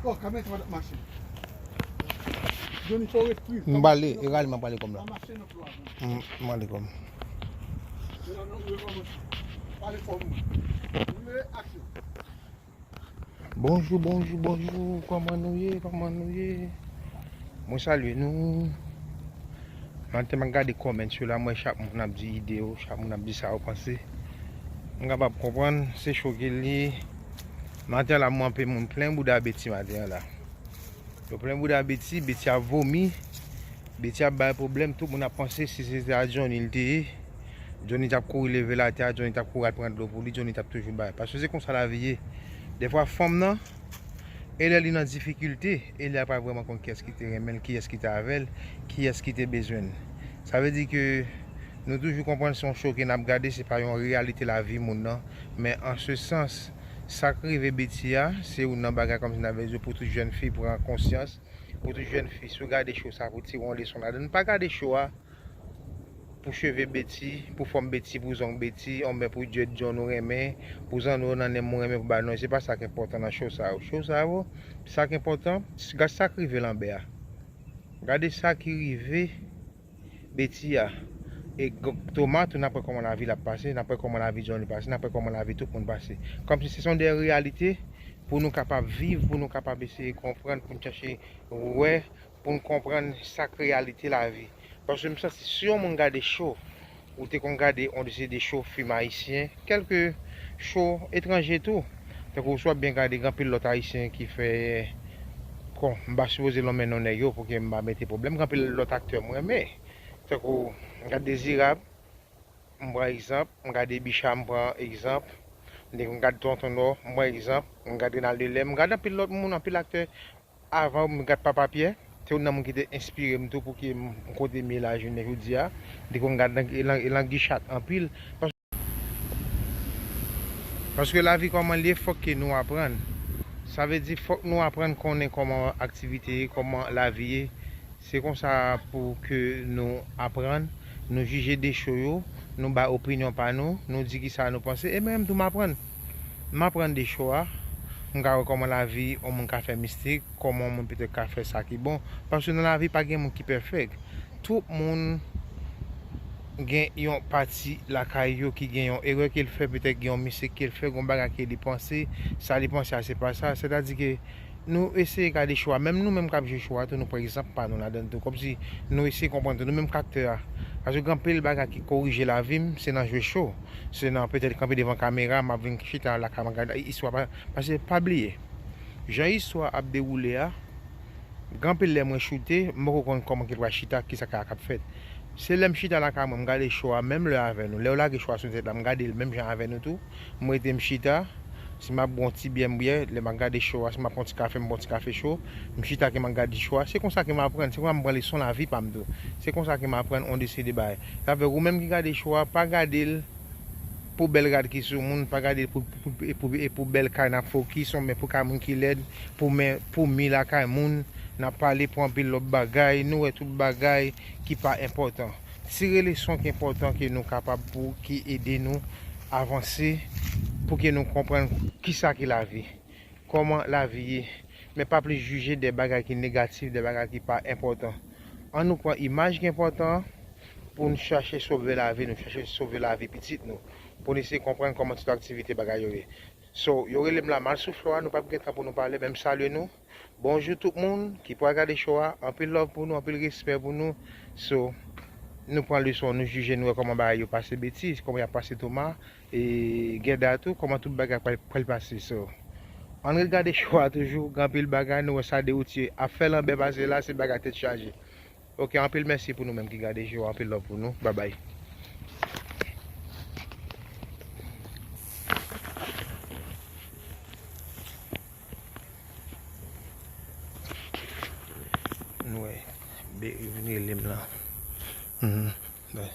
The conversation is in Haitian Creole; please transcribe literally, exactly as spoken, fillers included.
Oh, kamera sa pa t ap mache. Johnny, fò w ret pri. M pale, e rale m ap pale kòm la. Pa mache nan plwa. M, m pale kòm. Yo nan, yo nan, pale fò mwen. Premye aksyon. Bonjou, bonjou, bonjou. Kòman nou ye? Kòman nou ye? Mwen salye nou. Maten m ap gade comment yo la, m wè chak moun ap di ide yo, chak moun ap di sa yo panse. M kapab konprann, se cho ke l ye. Maten la, m wè anpe moun plen bouda Betty maten an la. Yo plen bouda Betty, Betty ap vomi, Betty ap bay pwoblèm, tout moun ap panse si se ta Johnny l te ye, Johnny t ap kouri leve l atè a, Johnny t ap kouri al pran dlo pou li, Johnny t ap toujou bay. Paske se konsa lavi ye. Defwa fanm nan, e lè li nan difikilte, e lè a pa vrèman konn kiyès ki te renmen l, kiyès ki te avè l, kiyès ki te bezwen l. Sa vle di ke nou toujou konprann se yon cho ke n ap gade, se pa yon reyalite lavi moun nan. Men an se sans, sa k rive Betty a, se youn nan bagay kòmsi n ap vle di pou tout jèn fi pran konsyans, pou tout jèn fi, si w gade cho sa, pou tire yon leson ladan l. Pa gade cho a pou cheve Betty, pou fòm Betty, pou zong Betty, oubyen pou dread John ou renmen, pou zanno nan nenm ou renmen pou ba non. Se pa sa k enpòtan nan cho sa yo. Cho sa yo, sa k enpòtan, gade sa k rive Lanbè a. Gade sa ki rive Betty a. E g-, Toma tou, n ap wè kòman lavi l ap pase, n ap wè kòman lavi Johnny pase, n ap wè kòman lavi tout moun pase. Kòmsi se son de reyalite pou nou kapab viv, pou nou kapab eseye konprann, pou n chache wè, pou n konprann sa k reyalite lavi. Paske m santi si yon moun gade cho, ou te konn gade yon de se de cho fim ayisyen, kèlke cho etranje tou. Tankou si w ap byen gade, gen anpil lòt ayisyen ki fè, bon, m pa sipoze lonmen non nèg yo pou ke m pa mete pwoblèm. Gen anpil lòt aktè m renmen. Tankou, m gade Dezirab, m pran egzanp, m gade Bicha, m pran egzanp, m gade Tonton Nò, m pran egzanp, m gade Renald Delè, m gade anpil lòt moun, anpil aktè. Avan, m gade Papa Pyè, se youn nan moun ki te enspire m tou pou ke m kote m ye la jounen jodi a. M te konn gade Lan-, Lan-, Langichat anpil. Pas-, paske lavi kòman l ye, fòk ke nou aprann. Sa vle di, fòk nou aprann konnen kòman aktivite ye, kòman lavi ye. Se konsa pou ke nou aprann, nou jije de cho yo, nou bay opinyon pa nou, nou di kisa nou panse. E mwen menm tou m aprann. M aprann de cho a, m ka wè kòman lavi yon moun ka fè mistik, kòman yon moun petèt ka fè sa ki bon. Paske nan lavi pa gen moun ki pèfèk. Tout moun gen yon pati lakay yo ki gen yon erè ke l fè, petèt gen yon mistik ke l fè, gen yon bagay ke li panse, sa li panse a se pa sa. Sètadi ke nou eseye gade cho a, menm nou menm k ap jwe cho a tou, nou pran egzanp pa nou ladan l tou. Kòmsi nou eseye konprann tou, nou menm k aktè a. Paske gen anpil bagay ki korije lavi m, se nan jwe cho. Se nan petèt kanpe devan kamera, m ap vin chita lakay mwen gade istwa pa, paske pa bliye, jan istwa ap dewoule a, gen anpil lè mwen choute, m poko konn kòman ke l pral chita, kisa k ap fèt. Se lè m chita lakay mwen, m gade cho a, menm lè avè nou. Lè yo lage cho a sou tèt la, m gade l menm jan avè nou tou. M rete m chita. Si m ap bwè yon ti byè, m bwè. Lè m ap gade cho a, si m ap pran yon ti kafe, m pran yon ti kafe cho. M chita ke m ap gade cho a. Se konsa ke m aprann. Se konsa m pran leson lavi pa m tou. Se konsa ke m aprann yon de seri de bagay. Sa fè ou menm ki gade cho a, pa gade l pou bèl rad ki sou moun, pa gade l pou, pou, pou, pou, pou bèl kay n ap fè w ki son, men pou kay moun ki lèd, pou men, pou mi lakay moun, n ap pale pou anpil lòt bagay, nou wè tout bagay ki pa enpòtan. Tire leson ki enpòtan ke nou kapab pou, ki ede nou avanse, pou ke nou konprann kisa ki lavi, kòman lavi ye. Men pa plis jije de bagay ki negatif, de bagay ki pa enpòtan. Ann nou pran imaj ki enpòtan an pou n chache sove lavi nou, chache sove lavi pitit nou, pou n eseye konprann kòman tout aktivite bagay yo ye. So, yo rele m la mal sou flo a, nou p ap gen tan pou nou pale, men m salye nou. Bonjou tout moun ki pral gade cho a, anpil love pou nou, anpil respè pou nou. So, nou pran leson, nou jije, nou wè kòman bagay yo pase Betty, kòman y ap pase Toma, e Gèda tou, kòman tout bagay pral, pral pase. So, ann ret gade cho a toujou, gen anpil bagay, nou wè sa de Routier ap fè Lanbè pase la, se bagay tèt chaje. Ok, anpil mèsi pou nou menm ki gade cho a, anpil love pou nou. Babay. Nou wè, be, vin rele m la. Mhm. Bay.